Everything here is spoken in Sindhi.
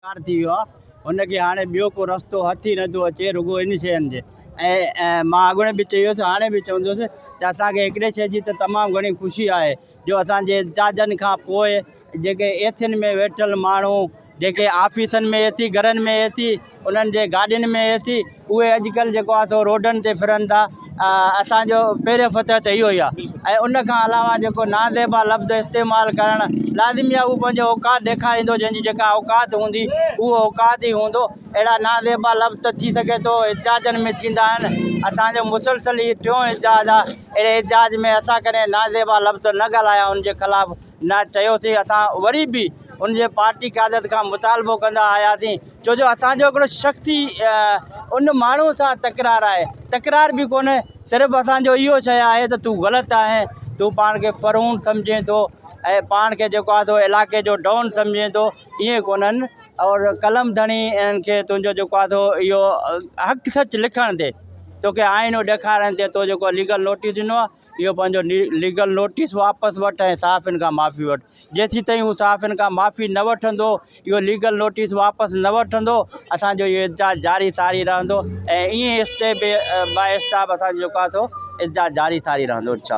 شڪار ٿي ويو آهي هن کي هاڻي ٻيو ڪو رستو هٿ ئي نٿو اچي رڳو ان شين جي ۽ مان اڳوڻي به چيو هيس هاڻي به چوندس ته اسان کي هڪڙي شي جي ته تمام گهڻي خوشي آهي جو اسان جي احتجاجن کان پوء جيڪي اي سين ۾ ويٺل ماڻهو جيڪي آفيسن ۾ اي سي گهرن ۾ اي سي انهن جي گاڏين ۾ اي سي اهي اڄڪلهه جيڪو آهي سو روڊن تي ڦرن ٿا اسان جو پهريون فتح ته اهو ئي آهي ۽ ان کان علاوه جيڪو نازيبا لفظ استعمال ڪرڻ لازمي آهي اهو پنهنجو اوقات ڏيکاريندو جنهن جي جيڪا اوقات هوندي اهو اوقات ئي هوندو اهڙا نازيبا لفظ ته ٿي سگهي ٿو احتجاجن ۾ ٿيندا آهن اسان جو مسلسل هي ٽيون احتجاج آهي اهڙي احتجاج ۾ اسان ڪڏهن نازيبا لفظ نه ڳالهايا ان جي خلاف نه چيوسين اسان وري به ان جي پارٽي قيادت کان مطالبو ڪندا آياسين ڇو جو اسان جو هڪڙو شخصي ان ماڻهو سان تڪرار آهي تڪرار به ڪونهي صرف اسان جو اهو شيء آهي ته تون غلط آهين تون پاڻ کي فرعون سمجهين ٿو ۽ پاڻ کي جيڪو آهي سو علائقي جو ڊون سمجهين ٿو ائين ڪونهن اور قلم ڌڻي انهن کي تنهنجو جيڪو آهي سو اهو حق سچ لکڻ تي توکي آئينو ڏيکارڻ تي تو جيڪو ليگل نوٽيس ڏنو آهي اهو پنهنجو ليگل نوٽيس واپس وٺ ۽ صحافين کان معافي وٺ جيسين تائين هو صحافين کان معافي نه وٺندو اهو ليگل نوٽيس واپس نه وٺندو اسانجو اهو احتجاج جاري ساري رهندو ۽ ائين اسٽيپ باء اسٽاپ اسانجو جيڪو آهي سو احتجاج جاري ساري رهندو انشاء الله.